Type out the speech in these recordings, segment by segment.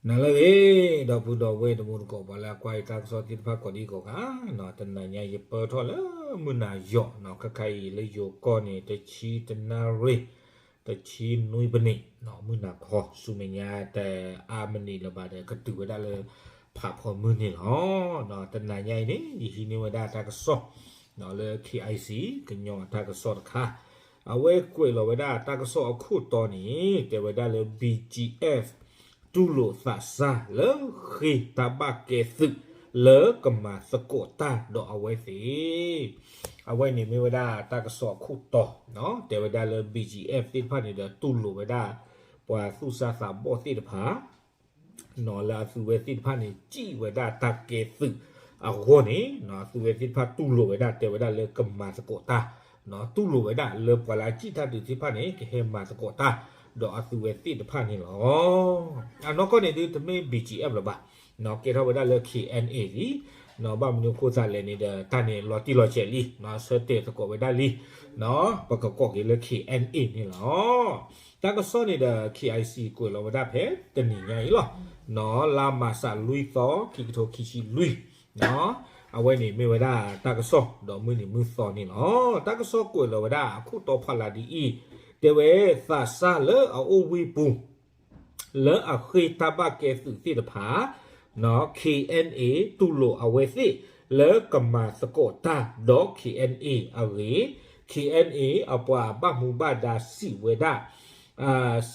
နၤလၢအဂ့ၤ ဒီပုၢ်ဒီဝဲၢ်တံၤသကိး ပှၤလၢအကွၢ်ယတၢ်ကစီၣ်သ့ၣ်တဖၣ်ကိးဒံကိးဂၤ, တနၤညါယပၢၢ်ထီၣ်လၢမုၢ်နၤယီၤ ခဲခါအံၤလၢယိၤကီၢ်န့ၣ် တဆံတနၣ်ရံၣ် တဆံနွံပနံး, မုၢ်နၤခီ ဆူမဲာ်ညါတအါမံးနံးလၢၤဘၣ်ဒီး ကတုၤဝဲဒၣ်လၢဖးဖီမုၢ်န့ၣ်လီၤ. တနၤညါအံၤန့ၣ် ယဟံးန့ၢ်ဝဲဒၣ်တၢ်ကစီၣ် လၢ KIC ကညီအတၢ်ကစီၣ်တခါ, အဝဲကွဲးလီၤဝဲဒၣ်တၢ်ကစီၣ်အခိၣ်တီန့ၣ် တဲဝဲဒၣ်လၢ BGF တူၢ်လိာ်သးစၢ်လၢဃ့တၢ်ဘၣ်ကဲသုးလၢကမၤသကိးတၢ်ဒီးအဝဲသ့ၣ်, အဝဲန့ၣ်မ့ၢ်ဝဲဒၣ်တၢ်ကစီၣ်အခိၣ်တီ, တဲဝဲဒၣ်လၢ BGF သ့ၣ်တဖၣ်န့ၣ်ဒီးတူၢ်လိာ်ဝဲဒၣ် ပှၤသူၣ်စၢ်သးဘီၣ်သ့ၣ်တဖၣ် လၢအသုဝဲသ့ၣ်တဖၣ်န့ၣ် စံၣ်ဝဲဒၣ်တၢ်ကဲသုးအဂီၢ်န့ၣ်, အသုဝဲသ့ၣ်တဖၣ်တူၢ်လိာ်ဝဲဒၣ် တဲဝဲဒၣ်လၢကမၤသကိးတၢ်, တူၢ်လိာ်ဝဲဒၣ်လၢပှၤလၢအစံၣ်တၢ်ဒုးသ့ၣ်တဖၣ်န့ၣ် ကဟဲမၤသကိးတၢ်ဒီးအသုဝဲသ့ၣ်တဖၣ်န့ၣ်လီၤ. အနီၢ်ကီၢ်န့ၣ်ဒုးတမ့ၢ် BGF လၢၤဘၣ်, ကဲထီၣ်ဝဲဒၣ်လၢ KNA လံ, ဘၣ်မနုၤအဃိသတးလဲၣ်န့ၣ်ဒီး တၢ်န့ၣ်လီၤတံၢ်လီၤဆဲးလံ, ဆၢတဲာ်သကိးဝဲဒၣ်လံ, ပကကိးက့ၤလၢ KNA န့ၣ်လီၤ. တၢ်ကစီၣ်န့ၣ်ဒီး KIC ကွဲးလီၤဝဲဒၣ်ဖဲတနံၤညါအံၤလီၤ, လါမၢ်ၡးလွံၢ်သီ ခံကထိခံဆံလွံၢ်, အဝဲန့ၣ်မ့ၢ်ဝဲဒၣ်တၢ်ကစီၣ်ဒီးမုၢ်နံၤမုၢ်သီန့ၣ်လီၤ. တၢ်ကစီၣ်ကွဲးလီၤဝဲဒၣ်အခိၣ်တီဖးလၢ်ဒ်အံၤ, တဲဝဲသးစၢ်လၢအအိၣ်ဝ့ၢ်ပူၤ လၢအဃ့တၢ်ဘၣ်ကဲသုးသ့ၣ်တဖၣ်, KNA တူၢ်လိာ်အဝဲသ့ၣ်လၢကမၤသကိးတၢ်ဒီး KNA အဂ့ၢ်, KNA အပှၤဘၣ်မူဘၣ်ဒါစံးဝဲဒၣ်,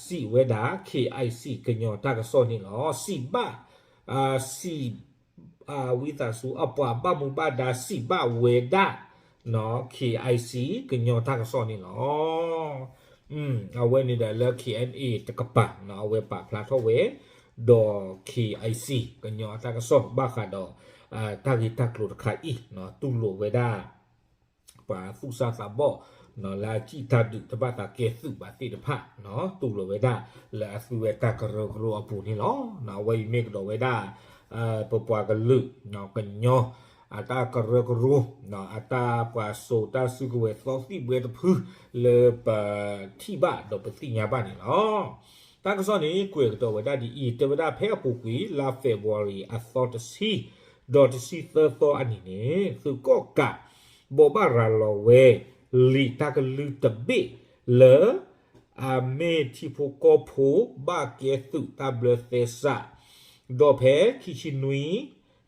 စံးဝဲဒၣ် KIC ကညီတၢ်ကစီၣ်န့ၣ်လီၤ. စံးဘၣ်, စံး ဝံသးစူၤ အပှၤဘၣ်မူဘၣ်ဒါစံးဘၣ်ဝဲဒၣ် KIC ကညီတၢ်ကစီၣ်န့ၣ်လီၤ. အဝဲန့ၣ်ဒီးလၢ KNA တကပၤ အဝဲပာ်ဖျါထီၣ်ဝဲ ဒီး KIC ကညီအတၢ်ကစီၣ်ဘၣ်ဃးဒီး တၢ်ဂ့ၢ်တၢ်ကျိၤတခါအံၤ တူၢ်လိာ်ဝဲဒၣ် ပှၤသူၣ်စၢ်သးဘီၣ် လၢအစံၣ်တၢ်ဒုးတဘၣ်သးကဲသုးဘၣ်သ့ၣ်တဖၣ် တူၢ်လိာ်ဝဲဒၣ်လၢအသုဝဲတၢ်ကရၢကရိအပူၤန့ၣ်လီၤ. အဝဲအံၤမ့ၢ်ကဒီးဝဲဒၣ် ပပှၤကလုာ် ကညီ အတၢ်ကရၢကရိ အတၢ်ပှၤစိာ်တၢ်စုကဝဲၤသီသံၣ်ဘှဲတဖု လၢပထံၣ်ဘၣ်ဒီးပသ့ၣ်ညါဘၣ်န့ၣ်လီၤ. တၢ်ကစီၣ်န့ၣ် ကွဲးကဒီးဝဲဒၣ်ဒ်အံၤ, တဲဝဲဒၣ်ဖဲအပူၤကွံာ် လါ February အသီတဆံ ဒီးတဆံသၢသီအနံၤန့ၣ် သုးကီၣ်ကး ဘိးဘၣ်ရၤလီၤဝဲ လံာ်တၢ်ကလုၢ်တဘ့ၣ်လၢ အမ့ၢ်ထံဖိကီၢ်ဖိ ဘၣ်ကဲသုးတၢ်ဘျၢသဲစး, ဒီးဖဲခံဆံနွံ,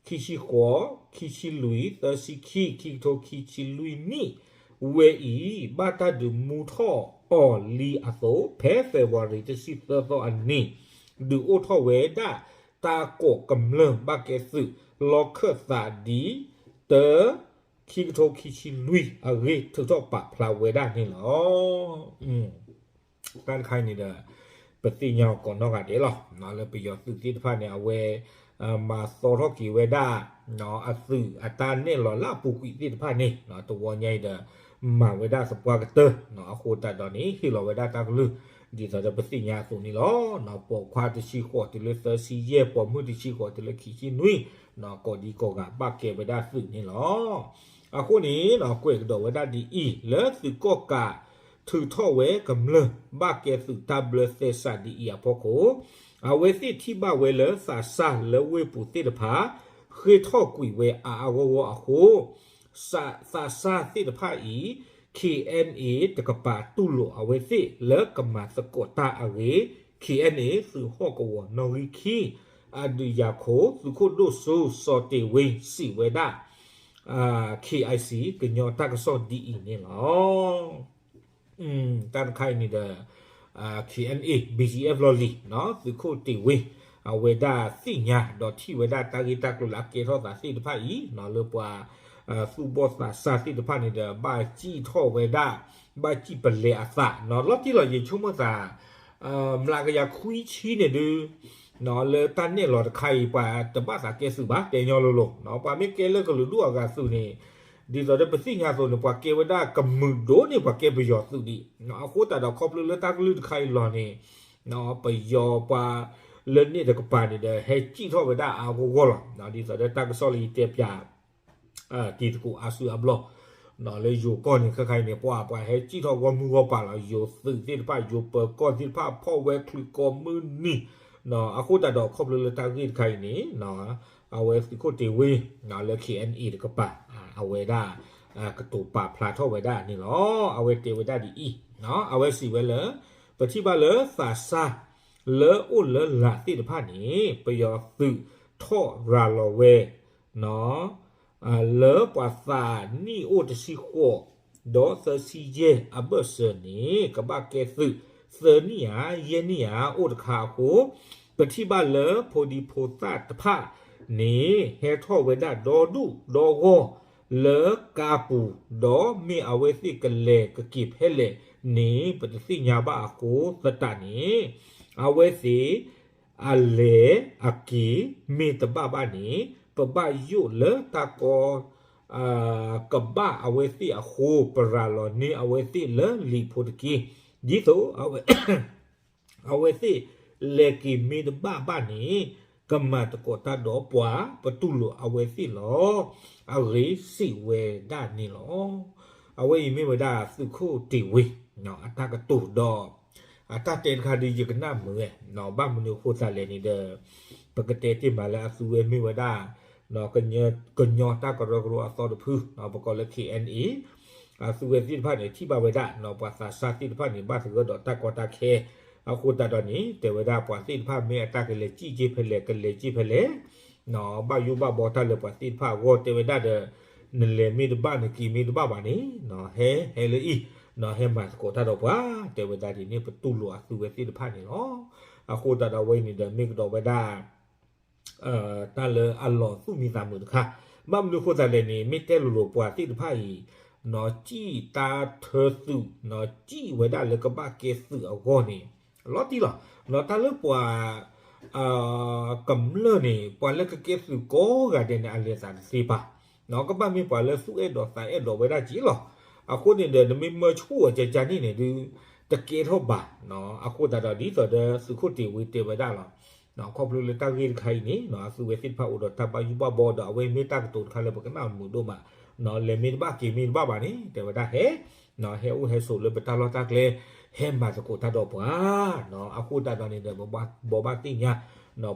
ခံဆံဃိး, ခံဆံလွံၢ်, သၢဆံခံ, ခံကထိခံဆံလွံၢ်နံၣ် ဝဲအံၤ ဘၣ်တၢ်ဒုးမူထီၣ်အီၤလံအသိး ဖဲ February တဆံသၢသီအနံၤ ဒုးအိၣ်ထီၣ်ဝဲဒၣ် တၢ်ကိးကမျၢၢ်ဘၣ်ကဲသုး လီၢ်ခၢၣ်သးဒ်တၢ ခံကထိခံဆံလွံၢ်အဂ့ၢ် ထုးထီၣ်ပာ်ဖျါဝဲဒၣ်န့ၣ်လီၤ. တၢ်တခါအံၤန့ၣ်ဒီး ပသ့ၣ်ညါအီၤကိးနီၢ်ဂၤဒဲးလီၤ. လၢပယီၤသုးသ့ၣ်တဖၣ်န့ၣ် အဝဲ မၤသီထီၣ်က့ၤဝဲဒၣ် အသုးအတၢ်နဲၣ်လီၤလၢအပူၤကွံာ်သ့ၣ်တဖၣ်န့ၣ် တဝီညါအံၤဒီး မၤဝဲဒၣ်သပှၢ်ကတၢၢ် အဃိသတးဒီးန့ၣ် ဟ့ၣ်လီၤဝဲဒၣ်တၢ်ကလုၢ် ဒ်သိးဒီးပသ့ၣ်ညါအသိးန့ၣ်လီၤ. ပိာ်ခွါတဆံဃိးတုၤလၢသၢဆံယဲၢ်, ပိာ်မုၣ်တဆံဃိးတုၤလၢခံဆံနွံ, ကိးဒံကိးဂၤဘၣ်ကဲဝဲဒၣ်သုးန့ၣ်လီၤ. အဃိန့ၣ် ကွဲးကဒီးဝဲဒၣ်ဒ်အံၤ, လၢသုးကီၣ်ကး ထုးထီၣ်ဝဲကမျၢၢ်ဘၣ်ကဲသုးတၢ်ဘျၢသဲစးဒ်အံၤအဖီခိၣ်, အဝဲသ့ၣ်ထံၣ်ဘၣ်ဝဲလၢသးစၢ်လၢဝ့ၢ်ပူၤသ့ၣ်တဖၣ် ဃ့ၢ်ထီၣ်ကွံာ်ဝဲအါအါဂီၢ်ဂီၢ်အဃိ သးစၢ်သ့ၣ်တဖၣ်အံၤ KNA တကပၤတူၢ်လိာ်အဝဲသ့ၣ်လၢကမၤသကိးတၢ်အဂ့ၢ် KNA သုးဟီၣ်ကဝီၤနီၣ်ဂံၢ်ခံ အဒုးယၤခိၣ် သုးခိၣ်ဒိၣ်စိ စီၤတ့ၤဝ့ စံးဝဲဒၣ် KIC ကညီတၢ်ကစီၣ်ဒ်အံၤန့ၣ်လီၤ. တၢ်တခါအံၤန့ၣ်ဒီး KNA BGF လီၢ်လံၤ သုးခိၣ်တ့ၤဝ့ အဝဲဒၣ်သ့ၣ်ညါဒီးထံၣ်ဝဲဒၣ်တၢ်ဂ့ၢ်တၢ်ကျိၤလၢအကဲထီၣ်သးသ့ၣ်တဖၣ်အံၤ လၢပှၤ သူၣ်ဘီၣ်သးစၢ်သ့ၣ်တဖၣ်န့ၣ်ဒီး ဘၣ်စံၣ်ထီၣ်ဝဲဒၣ် ဘၣ်စံၣ်ပလဲအသး လီၤတံၢ်လီၤယံၤဆိကမိၣ်သး မျးကယၤခွံဆံန့ၣ်ဒုး လၢတၢ်နဲၣ်လီၤတခါအံၤ ပှၤတဘၣ်သးကဲသုးဘၣ် တဲညီလိၤလိၤ ပှၤမ့ၢ်ကဲလၢကလုာ်ဒူၣ်အဂၤသုးန့ၣ် ဒ်သိးဒီးပသ့ၣ်ညါအသိးန့ၣ် ပှၤကဲဝဲဒၣ်ကမုာ်ဒိၣ်န့ၣ် ပှၤကဲပယီၤသုးဒံး အဃိသတးဒီးခီဖျိလၢတၢ်ကလုၢ်တခါအံၤလီၤန့ၣ် ပယီၤပှၤလၢန့ၣ်တကပၤန့ၣ်ဒီး ဟဲစံၣ်ထီၣ်ဝဲဒၣ်အါဂီၢ်ဂီၢ်လီၤ. ဒ်သိးဒီးတၢ်ကစီၣ်လၢယတဲပၠး တံၤသကိးအါစုအါဘျီ လၢယိၤကီၢ်န့ၣ် ခဲခါအံၤန့ၣ် ပှၤပှၤဟဲစံၣ်ထီၣ်ဂီၢ်မုၢ်ဂီၢ်ပၤလီၤ. ယိၤသုးသ့ၣ်တဖၣ် ယိၤပၢၤကီၢ်သ့ၣ်တဖၣ် ဖီၣ်ဝဲချုးကိးမုၢ်နံၤ အဃိသတးဒီးခီဖျိလၢတၢ်ဂ့ၢ်တခါအံၤန့ၣ် အဝဲသုးခိၣ်တ့ၢ်ဝ့ လၢ ခ့ၣ်အဲၣ်အဲၣ် တကပၤ အဝဲဒၣ် ကတိၤပာ်ဖျါထီၣ်ဝဲဒၣ်န့ၣ်လီၤ. အဝဲတဲဝဲဒၣ်ဒ်အံၤ, အဝဲစံးဝဲလၢ ပထံၣ်ဘၣ်လၢသးစၢ် လၢအိၣ်လၢလာ်သ့ၣ်တဖၣ်န့ၣ် ပယီၤသုးထီၣ်ရၤလီၤဝဲ လၢပှၤသးနံၣ်အိၣ်တဆံဃိး ဒီးသၢဆံယဲၢ်အဘၢၣ်စၢၤန့ၣ် ကဘၣ်ကဲသုး သၢနံၣ်ဧါ ယဲၢ်နံၣ်ဧါ အိၣ်တခါအဃိ ပထံၣ်ဘၣ်လၢဖိဒံဖိသၣ်တဖၣ်န့ၣ် ဟဲထီၣ်ဝဲဒၣ်ဒီဒူၣ်ဒီဂီၢ်လၢကါပူၤ ဒီးမ့ၢ်အဝဲသ့ၣ်ကလဲၤကက့ၤဖဲလဲၣ်န့ၣ် ပတသ့ၣ်ညါဘၣ်အဃိသတးန့ၣ် အဝဲသ့ၣ် အလဲၤအက့ၤမ့ၢ်တဘၣ်ဘၣ်န့ၣ် ပဘၣ်ယိၣ်လၢတၢ်ကီ ကဘၣ်အဝဲသ့ၣ်အဃိ ပရၤလီၤန့ၢ်အဝဲသ့ၣ်လၢလံာ်ဖိတက့ၢ်. ဒ်သိး အဝဲသ့ၣ်လဲၤက့ၤမ့ၢ်တဘၣ်ဘၣ်န့ၣ် ကမၤသကိးတၢ်ဒီးပှၤ ပတူၢ်လိာ်အဝဲသ့ၣ်လီၤ. အဂ့ၢ်စံးဝဲဒၣ်န့ၣ်လီၤ. အဝဲအံၤမ့ၢ်ဝဲဒၣ်သုးခိၣ်တ့ၢ်ဝ့ အတၢ်ကတိၤဒီး အတၢ်တဲတခါဒီးယကနၣ်မုာ်ဝဲ, ဘၣ်မနုၤအဃိသတးလဲၣ်န့ၣ်ဒီး ပကတဲတ့ၢ်မးလၢအသုဝဲမ့ၢ်ဝဲဒၣ် ကညီတၢ်ကရၢကရိအသီတဖု ပကိးလၢ ခ့ၣ်အဲၣ်အဲၣ် အသုဝဲသ့ၣ်တဖၣ်န့ၣ် ထံၣ်ဘၣ်ဝဲဒၣ် ပှၤသးစၢ်သ့ၣ်တဖၣ်န့ၣ် ဘၣ်သဂၢၢ်ဒီးတၢ်ကီတၢ်ခဲ အဃိသတးဒီးန့ၣ် တဲဝဲဒၣ်ပှၤသ့ၣ်တဖၣ်မ့ၢ်အတၢ်ကလဲၤစံၣ်က့ၤဖဲလဲၣ် ကလဲၤက့ၤဖဲလဲၣ် ဘၣ်ယိၣ်ဘၣ်ဘီတၢ်လၢပှၤသ့ၣ်တဖၣ်အဂီၢ် တဲဝဲဒၣ်ဒီး နလဲၤမ့ၢ်တဘၣ်နက့ၤမ့ၢ်တဘၣ်ဘၣ်န့ၣ် ဟဲဟဲလၢအံၤ ဟဲမၤသကိးတၢ်ဒီးပှၤ တဲဝဲဒၣ်ဒ်န့ၣ် ပတူၢ်လိာ်အသုဝဲသ့ၣ်တဖၣ်န့ၣ်လီၤ. အဃိသတးဒီးအဝဲအံၤန့ၣ်ဒီး မ့ၢ်ကဒီးဝဲဒၣ် တၢ်လၢအလီၤသူၣ်မံသးမုာ်တခါ, ဘၣ်မနုၤအဃိသတးလဲၣ်န့ၣ် မ့ၢ်တဲလိၤလိၤပှၤသ့ၣ်တဖၣ်အံၤ စံၣ်တၢ်ထၢသုး စံၣ်ဝဲဒၣ်လၢကဘၣ်ကဲသုးအဂီၢ်န့ၣ် လီၤတံၢ်လီၤ. တၢ်လၢပှၤ ကမျၢၢ်န့ၣ် ပှၤလၢကကဲသုးကိးဂၤဒဲးန့ၣ် အလဲၤသးတသ့ဘၣ်, ကဘၣ်မ့ၢ်ပှၤလၢသူၣ်အဲၣ်ဒိးသးအဲၣ်ဒိးဝဲဒၣ်က့ၤလီၤ. အဃိန့ၣ်ဒီး နမ့ၢ်မၢဆူၣ်အီၤကကန့ၣ်န့ၣ်ဒုး တကဲထီၣ်ဘၣ်. အဃိသတးဒီး ဒ်သိးဒီးသုးခိၣ်တ့ၢ်ဝ့တဲဝဲဒၣ်လီၤ. ခီဖျိလၢတၢ်ဂ့ၢ်တခါအံၤန့ၣ် အသုဝဲသ့ၣ်တဖၣ်အိၣ်ဒီးတၢ်ဘၣ်ယိၣ်ဘၣ်ဘီဒီး အဝဲမ့ၢ်တၢ်ကတိၤတခါလၢပကနၣ်မုာ်ဒိၣ်မး, လဲၤမ့ၢ်တဘၣ်က့ၤမ့ၢ်တဘၣ်ဘၣ်န့ၣ် တဲဝဲဒၣ်ဟဲ ဟဲအိၣ်ဟဲဆိးလၢပတၢ်လီၢ်တၢ်ကျဲ ဟဲမၤသကိးတၢ်ဒီးပှၤ, အဃိသတးဒီးန့ၣ်ဒီး ပဘၣ်ဘီဘၣ်သ့ၣ်ညါ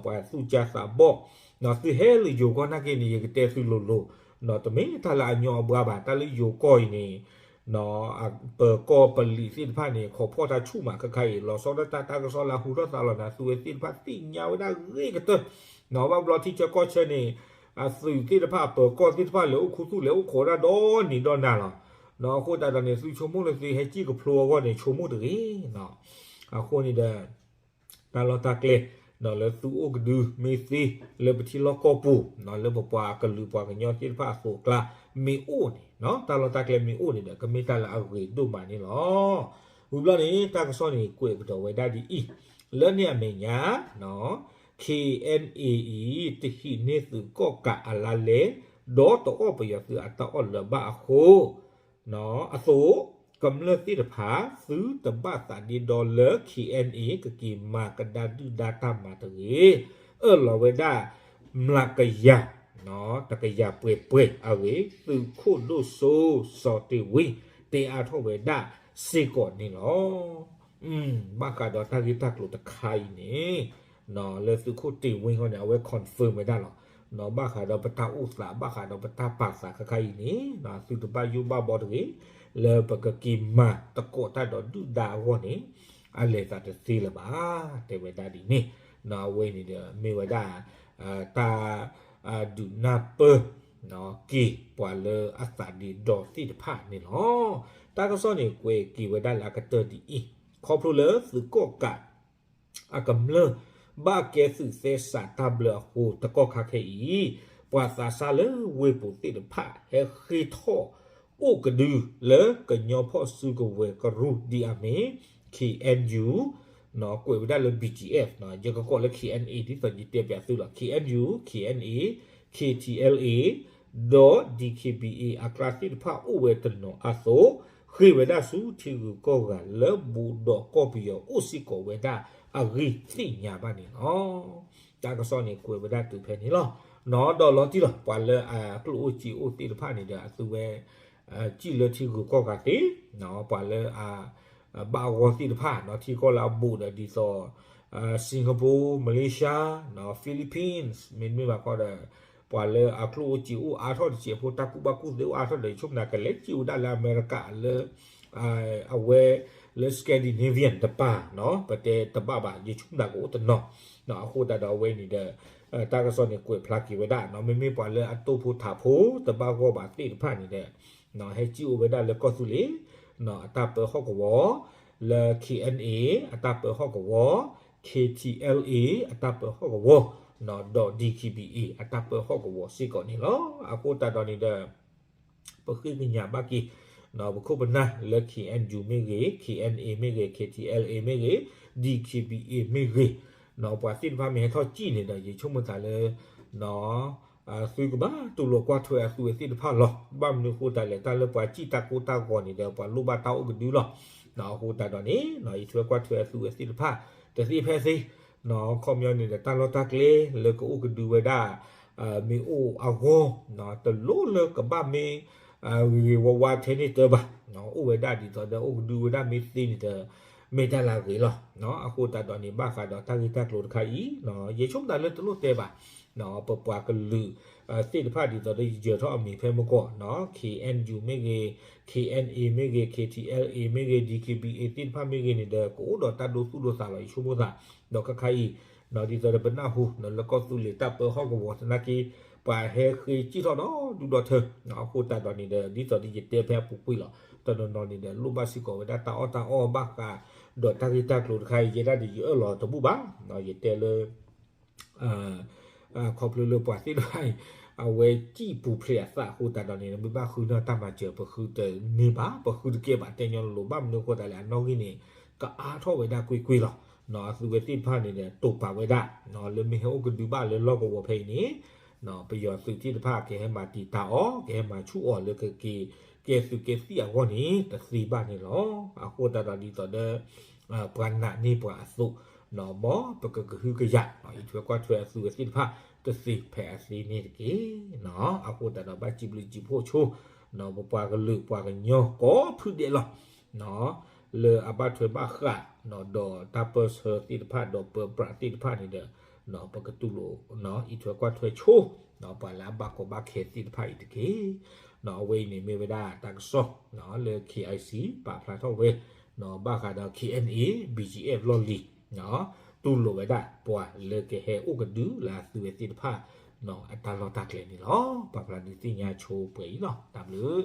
ပှၤသူၣ်ကၢ်သးဘီၣ်, သုဟဲလၢယိၤကီၢ်နာ်က့န့ၣ် ယကတဲသုလိၤလိၤ, တမ့ၢ်တၢ်လၢအညီအဘှါဘၣ်, တၢ်လၢယိၤကီၢ်အံၤန့ၣ် ပၢၤကီၢ်ပလံးသ့ၣ်တဖၣ်န့ၣ် ခိးဖီၣ်တၢ်ဆူၣ်မးခဲခါအံၤ လီၤဆီဒၣ်တၢ်တၢ်ကစီၣ်လၢအဟူထီၣ်သါလီၤန့ၣ် သုဝဲသ့ၣ်တဖၣ်သ့ၣ်ညါဝဲဒၣ်ဂ့ၤကတၢၢ်, ဘၣ်ဘျီထံဆၢကီၢ်ဆၢန့ၣ် အသုးသ့ၣ်တဖၣ် ပၢၤကီၢ်သ့ၣ်တဖၣ်လဲၤအိၣ်ခူသူၣ်လဲၤအိၣ်ခိးဒၣ်ဒီနံၤဒီနၤလီၤ. အဃိသတးဒီးန့ၣ် သုဆိကမိၣ်လၢသုဟဲစံၣ်ကဖျိအဂီၢ်န့ၣ် ဆိကမိၣ်တဂ့ၤ. အဃိန့ၣ်ဒီး တၢ်လီၢ်တၢ်ကျဲ လၢသုအိၣ်ကဒုမ့ၢ်သ့ လၢပထံလီၢ်ကီၢ်ပူၤ လၢပပှၤကလုာ်ပှၤကညီသ့ၣ်တဖၣ်အသိးအကျါ မ့ၢ်အိၣ်န့ၣ် တၢ်လီၢ်တၢ်ကျဲမ့ၢ်အိၣ်န့ၣ်ဒီး ကမ့ၢ်တၢ်လၢအဂ့ၤဒိၣ်မးန့ၣ်လီၤ. ဝံၤဘျီန့ၣ် တၢ်ကစီၣ်န့ၣ် ကွဲးကဒီးဝဲဒၣ်ဒ်အံၤ, လၢန့ၣ်အမဲာ်ညါ ခ့ၣ်အဲၣ်အဲၣ်အံၤ တဟံးန့ၢ်သုးကီၣ်ကးအလါလဲ ဒီးတအီၣ်ပယီၤသုးအတၢ်အီၣ်လၢၤဘၣ်အဃိ အသိး ကမျၢၢ်သ့ၣ်တဖၣ် သုတဘၣ်သးဒ့ဒီလၢ ခ့ၣ်အဲၣ်အဲၣ် ကက့ၤမၤကဒါဒုၣ်ဒါတၢ်မၤတဂ့ၤ, အၢၣ်လီၤဝဲဒၣ် မျးကယၤ တကယၤပှဲၤပှဲၤအဂ့ၢ် သုးခိၣ်ဒိၣ်စိစီၤတ့ၢ်ဝ့ တဲအါထီၣ်ဝဲဒၣ်စ့ၢ်ကီးန့ၣ်လီၤ. ဘၣ်ဃးဒီးတၢ်ဂ့ၢ်တၢ်ကျိၤတခါအံၤန့ၣ် လၢသုးခိၣ်တ့ၢ်ဝ့အဂီၢ်န့ၣ် အဝဲ confirm ဝဲဒၣ်လီၤ. ဘၣ်ဃးဒီးပတၢ်အိၣ်သး ဘၣ်ဃးဒီးပတၢ်ပာ်သးခဲခါအံၤန့ၣ် သုတဘၣ်ယိၣ်ဘၣ်ဘီတဂ့ၤ လၢပကက့ၤမၤသကိးတၢ်ဒီးဒုၣ်ဒါအဂီၢ်န့ၣ် အလဲၤသးတသ့လၢၤဘၣ် တဲဝဲဒၣ်ဒ်န့ၣ်. အဝဲန့ၣ်ဒီးမ့ၢ်ဝဲဒၣ် တၢ် ဒုးနၢ်ပၢၢ် က့ၤပှၤလၢအသးဒ့ဒီသ့ၣ်တဖၣ်န့ၣ်လီၤ. တၢ်ကစီၣ်န့ၣ် ကွဲးက့ၤဝဲဒၣ်လၢအကတၢၢ်ဒ်အံၤ, ခီဖျိလၢသုးကီၣ်ကး အကမျၢၢ် ဘၣ်ကဲသုးသဲစးတၢ်ဘျၢအဃိ တကီၢ်ခါခဲအံၤ ပှၤသးစၢ်လၢဝ့ၢ်ပူၤသ့ၣ်တဖၣ် ဟဲဃ့ထီၣ်အိၣ်ကဒု လၢကညီဖီၣ်စုကဝဲၤကရူၢ်ဒ်အမ့ၢ် ခ့ၣ်အဲၣ်ယူၣ် ကွဲးဝဲဒၣ်လၢ ဘီၣ်ကၠံၣ်အဲၣ် ယကကိးလၢ ခ့ၣ်အဲၣ်ယူၣ် ဒ်သိးယတဲပၠးသုလီၤ. ခ့ၣ်အဲၣ်ယူၣ် ခ့ၣ်အဲၣ်ယူၣ် ခ့ၣ်ထံၣ်အဲလ်အ့ ဒီး ဒံၣ်ခ့ၣ်ဘံၣ်အ့ အကျါသ့ၣ်တဖၣ်အိၣ်ဝဲတနီၤအသိး ဃ့ၢ်ဝဲဒၣ်ဆူထံဂုၤကီၢ်ဂၤလၢဘူးဒီးကီၢ်ပယီၤအိၣ်စ့ၢ်ကီးဝဲဒၣ်အဂ့ၢ်သ့ၣ်ညါဘၣ်န့ၣ်လီၤ. တၢ်ကစီၣ်န့ၣ်ကွဲးဝဲဒၣ်တုၤဖဲန့ၣ်လီၤ. ဒီးလီၤတံၢ်လီၤ ပှၤလၢအကျိၣ်အိၣ်စ့အိၣ်သ့ၣ်တဖၣ်န့ၣ်ဒီး အသုဝဲ စံၣ်လၢထံဂုၤကီၢ်ဂၤသ့ ပှၤလၢအ ဘၣ်အဂီၢ်သ့ၣ်တဖၣ် ထံကီၢ်လၢအဘူးဒီးဒ်သိး Singapore, Malaysia, Philippines မ့တမ့ၢ်ဘၣ်ခီဒီး ပှၤလၢအကျိၣ်အိၣ်စ့အိၣ်အါထီၣ်တစဲးဖိ တၢ်ကူၣ်ဘၣ်ကူၣ်သ့အိၣ်အါထီၣ်ဒီး ယဆိကမိၣ်သးကလဲၤစ့ၢ်ဝဲဒၣ်လၢအမဲရကၤလၢ အဝဲလၢ Scandinavian တပၤနီၤ ပတဲတဘၣ်ဘၣ် ယဆိကမိၣ်သးကအိၣ်တနီၤ အဃိသတးဒီးအဝဲန့ၣ်ဒီး တၢ်ကစီၣ်န့ၣ်ကွဲးဖျါက့ၤဝဲဒၣ် မ့မ့ၢ်ပှၤလၢအတိၢ်ဖိထးဖိတဘၣ်ဂီၢ်ဘၣ်သ့ၣ်တဖၣ်န့ၣ်ဒီး ဟဲစံၣ်အိၣ်ဝဲဒၣ်လၢကီၢ်သူလ့ၤ အတၢ်ပၢဟီၣ်ကဝီၤ လၢ K N A အတၢ်ပၢဟီၣ်ကဝီၤ K T L A အတၢ်ပၢဟီၣ်ကဝီၤ ဒီး D K B A အတၢ်ပၢဟီၣ်ကဝီၤစ့ၢ်ကီးန့ၣ်လီၤ. အဃိသတးဒီးန့ၣ်ဒီး ပဃ့ကညးဘၣ်က့ၤ ပခိၣ်ပနၢ်လၢ K N U မ့ၢ်ဂ့ၤ K N A မ့ၢ်ဂ့ၤ K T L A မ့ၢ်ဂ့ၤ D K B A မ့ၢ်ဂ့ၤ ပှၤသ့ၣ်တဖၣ်မ့ၢ်ဟဲထီၣ်စံၣ်န့ၣ်ဒီး ယဆိကမိၣ်သးလၢ သုကဘၣ်တူၢ်လိာ်ကွၢ်ထွဲအသုဝဲသ့ၣ်တဖၣ်လီၤ. ဘၣ်မနုၤအဃိသတးလဲၣ် တၢ်လၢပှၤစံၣ်တၢ်ကိၢ်တၢ်ဂီၤန့ၣ်ဒီး ပှၤလိၣ်ဘၣ်တၢ်အိၣ်ကဒုလီၤ. အဃိသတးဒီးန့ၣ် ယထွဲကွၢ်ထွဲအသုဝဲသ့ၣ်တဖၣ် တသ့ဖဲသ့ ခီပညီန့ၣ်ဒီး တၢ်လီၢ်တၢ်ကျဲလၢကအိၣ်ကဒုဝဲဒၣ် မ့ၢ်အိၣ်အဂီၢ် တလိၣ်လၢကဘၣ်မ့ၢ် ဂ့ၤဂ့ၤဝါဝါထဲန့ၣ်တၢ်ဘၣ် အိၣ်ဝဲဒၣ်ဒ်သိးဒီး အိၣ်ကဒုဝဲဒၣ်မ့ၢ်သ့န့ၣ်ဒီး မ့ၢ်တၢ်လၢအဂ့ၤလီၤ. အဃိသတးဒီးန့ၣ် ဘၣ်ဃးဒီးတၢ်ဂ့ၢ်တၢ်ကျိၤတခါအံၤ ယဆိကမိၣ်သးလၢတလိၣ်တဲဘၣ် ပပှၤကလုာ်သ့ၣ်တဖၣ်ဒ်သိးဒီး ယယၢၤထီၣ်အမံၤဖဲမုၢ်ကီၢ် K N U မ့ၢ်ဂ့ၤ K N A မ့ၢ်ဂ့ၤ K T L A မ့ၢ်ဂ့ၤ D K B A သ့ၣ်တဖၣ်မ့ၢ်ဂ့ၤန့ၣ်ဒီး ကအိၣ်ဒီးတၢ်ဒိသူၣ်ဒိသးလီၤ ယဆိကမိၣ်သး ဒီးခါခါအံၤ ဒ်သိးဒီးပနၢ်ဟူ လၢကီၢ်သူလ့ၤတၢ်ပၢဟီၣ်ကဝီၤသနာ်က့ ပှၤဟဲဃ့စံၣ်ထီၣ်ဒီဒူၣ်ဒီထၢ အဃိသတးဒီးန့ၣ်ဒီး ဒ်သိးဒီးယတဲဖဲအပူၤကွံာ်လီၤ. တနီၤနီၤန့ၣ်ဒီး လိၣ်ဘၣ်စ့ၢ်ကီးဝဲဒၣ်တၢ်အီၣ်တၢ်အီဘၣ်ဃးဒီးတၢ်ဂ့ၢ်တၢ်ကျိၤတခါအံၤ ယဲဒၣ်ဒီးယအၢၣ်လီၤတဘူၣ်ဘၣ် ယတဲလၢ ခီဖျိလၢပှၤသ့ၣ်တဖၣ်အံၤ အဝဲစံၣ်ပူၤဖျဲးအသးအဃိသတးဒီးန့ၣ် မ့ၢ်ဘၣ်ဃုန့ၢ်တၢ်မၤစၢၤ ပဃုတန့ၢ်ဘၣ် ပဃုတကဲဘၣ် တဲညီလိၤလိၤ ဘၣ်မနုၤအဃိသတးလဲၣ် အနီၣ်ဂံၢ်န့ၣ် ကအါထီၣ်ဝဲဒၣ်ကွ့ၢ်ကွ့ၢ်လီၤ. အသုဝဲသ့ၣ်တဖၣ်န့ၣ်ဒီး တိာ်ပာ်ဝဲဒၣ် လၢမ့ၢ်ဟဲအိၣ်ကဒုဘၣ်လၢလီၢ်ကဝီၤဖဲအံၤန့ၣ် ပယီၤသုးသ့ၣ်တဖၣ်ကဟဲမၤတံာ်တာ်အီၤ ကဟဲမၤဆူၣ်အီၤလၢကက့ၤ ကဲသုးကဲသံၣ်အဂီၢ်န့ၣ် တသ့ဘၣ်န့ၣ်လီၤ. အဃိသတးဒီးဒ်သိးဒီး ပှၤနာ်န့ၢ်ပှၤအသိး မ်ပကကဟုကယာ် အံးထွဲကွၢ်ထွဲအသုဝဲသ့ၣ်တဖၣ် တသ့ဖဲအသ့န့ၣ်တက့ၢ်. အဃိသတးဒီးဘၣ်စံးဘျုးစံးဖှိၣ်ဆိ ပပှၤကလုာ်ပှၤကညီကိးဖုဒဲးလီၤ လၢအဘၣ်ထွဲဘၣ်ဃး ဒီးတၢ်ပၢဆှၢသ့ၣ်တဖၣ် ဒီးပၢပြးသ့ၣ်တဖၣ်န့ၣ်ဒီး ပကတူၢ်လိာ် အံးထွဲကွၢ်ထွဲဆိ ပှၤလၢအဘၣ်ကီဘၣ်ခဲသ့ၣ်တဖၣ်အံၤတက့ၢ်. အဝဲအံၤန့ၣ်မ့ၢ်ဝဲဒၣ်တၢ်ကစီၣ် လၢ K I C ပာ်ဖျါထီၣ်ဝဲ ဘၣ်ဃးဒီး K N A B G F လီၢ်လံၤ တူၢ်လိာ်ဝဲဒၣ်ပှၤလၢကဟဲအိၣ်ကဒုလၢအသုဝဲသ့ၣ်တဖၣ် အတၢ်လီၢ်တၢ်ကျဲန့ၣ်လီၤ. ပာ်ဖျါဒုးသ့ၣ်ညါဆိပှဲၤအံၤလီၤ. တၢ်ဘျုး